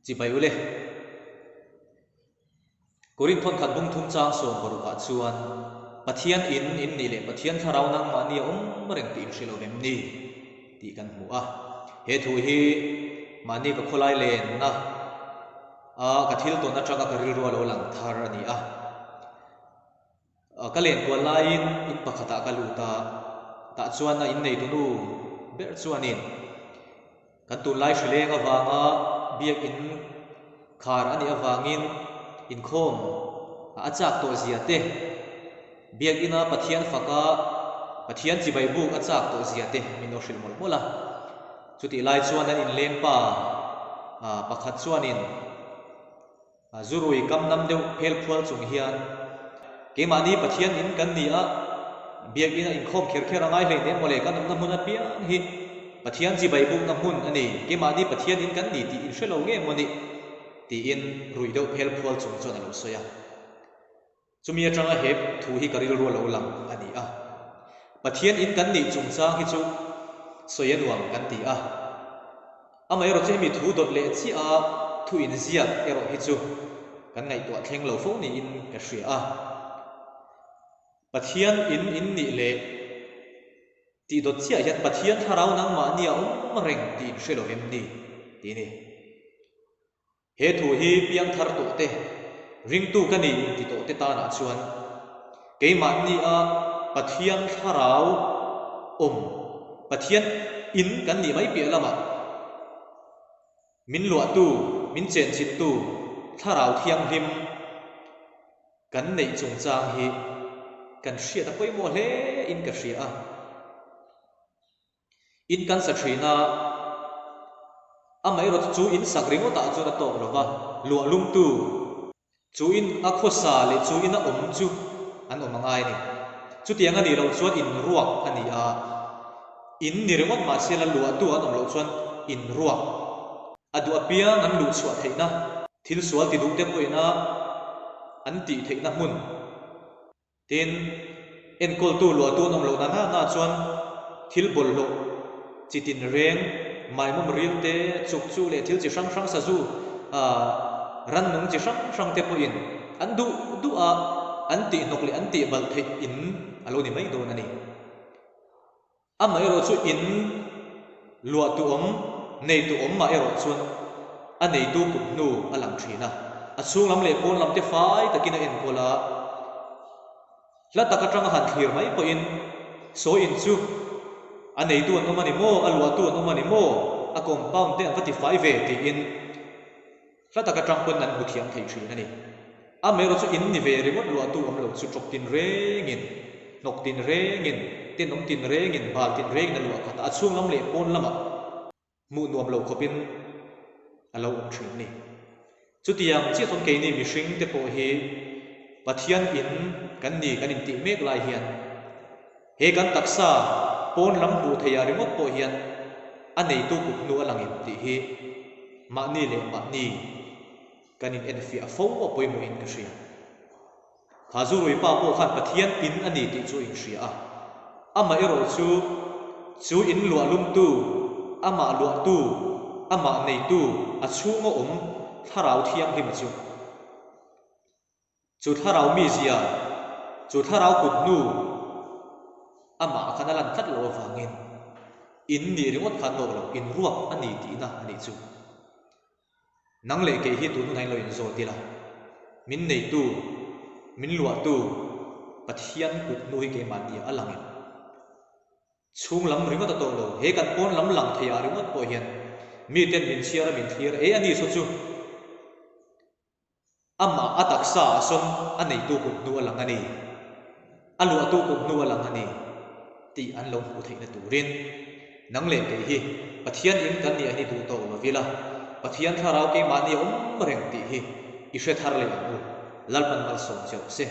Chibai ule. Korinth thawnkhat bung thum chang 16 ah chuan, Pathian in in nih leh Pathian thlarau nangmahni a awm reng tih in hre lo vem ni? tih kan hmu a. He thu hi mahni ka khawlai lenna a ka thil tawn atanga ka rilru a lo lang thar a ni a. Ka len kual laiin in pakhatah ka lut a, tah chuan a inneitu nu ber chuanin kan tunlai hrileng avanga biakin khar a nih avangin inkhawm a chak tawh zia te, biakina Pathian faka Pathian chibai buk a chak tawh zia te min lo hrilh mawlh mawlh a. Chutih lai chuan an inleng pa pakhat chuanin, Zurui kam nam deuh phel phual chung hian keimahni Pathian in kan ni a, biakinn a inkhawm kher kher a ngai hlei nen mawle kan awmna hmun apiang hi Pathian chibai bukna hmun a ni, keimahni Pathian in kan ni tih in hre lo nge maw ni? tiin rui deuh phel phual chung chuan a lo sawi a. Chumi atanga he thu hi ka rilru a lo lang a ni a. Pathian in kan nih chungchang hi chu sawi a nuam kan ti a. Amaherawh chu hemi thu dawt leh chiah a thu inziak erawh hi chu kan ngaihtuah thleng lo fo niin ka hria a. Pathian in in nih leh tih dawt chiah hian Pathian thlarau nangmahni a awm reng tih in hre lo em ni? tih a ni. He thu hi piangthar tawh te, ringtu ka ni inti tawh te tanah chuan keimahni a Pathian thlarau awm, Pathian in kan nih mai piah lamah min luahtu, min chenchilhtu thlarau thianghlim kan neih chungchang hi kan hriat a pawimawh hle in ka hria a. In kan sa thin a, amaherawhchu chu in sak ringawtah chuan a tawk lo va, luah lumtu chu in a khawsa leh chu in a awm chu an awm a ngai a ni. Chutiang a nih loh chuan in ruak a ni a, in ni ringawt mahse la luahtu an awm loh chuan in ruak a duh apiang an luh chhuah theihna, thil sual ti duhte pawhin a an tih theihna hmun. Tin, enkawltu luahtu an awm loh na na na chuan thil bawlhhlawh chi tin reng, maimawm ril te, chuk chu leh thil chi hrang hrang sazu, rannung chi hrang hrang te pawhin an duh duh a, an tihhnawk leh an tihbalh theih in a lo ni mai dawn a ni. Amaherawh chu in luah tu awm, nei tu awm mah erawh chuan a neitu kut hnu a lang thin a, a chhung lam leh pawn lam te fai takin a enkawl a, hla tak atanga han thlir mai pawhin sawi in chu a neitu an awm a ni maw, a luahtu an awm a ni maw, a compound te an va ti fai ve tiin Hla tak atang pawn an hmu thiam thei thin a ni. Amaherawh chu in ni ve ringawt luahtu awm lo chu ṭawp tin rengin, hnawk tin rengin, tenawm tin rengin, bal tin rengin a luah khat a, a chhung lam leh pawn lamah hmuh nuam lo khawpin a lo awm thin a ni. Chutiang chiah chuan keini mihring te pawh hi Pathian in kan ni kan intih mek lai hian He kan taksa pawn lam hmuh theih ah ringawt pawh hian a neitu kut hnu a lang em tih hi mahni leh mahni kan in enfiah fo a pawimawh in ka hria. Kha Zurui pa pawh khan Pathian in a ni tih chu a inhria a, amah erawh chu chu in luah lumtu, amah luahtu, amah neitu, a chhunga awm thlarau thianghlim a chu. Chu thlarau mizia, chu thlarau kut hnu amah khan a lan tlat loh avangin in nih ringawt kha tawk lo, in ruak a ni tihna a nih chu. Nang leh kei hi tun hunah in lo inzawt ila, min neitu, min luahtu Pathian kut hnu hi keimahni a lang em? Chhung lam ringawt a tawh lo, he kan pawn lam lang thei ah ringawt pawh hian miten min chhiar a min thlir e a ni saw chu. Amah a taksa ah sawn a neitu kut hnu a lang a ni, a luahtu kut hnu a lang a ni tih an lo hmuh theihna turin nang leh kei hi Pathian in kan nih a ni duh tawk lo ila, Pathian thlarau keimahni a awm reng tih hi i hre thar leh ang u, Lalpan malsawm che rawh se.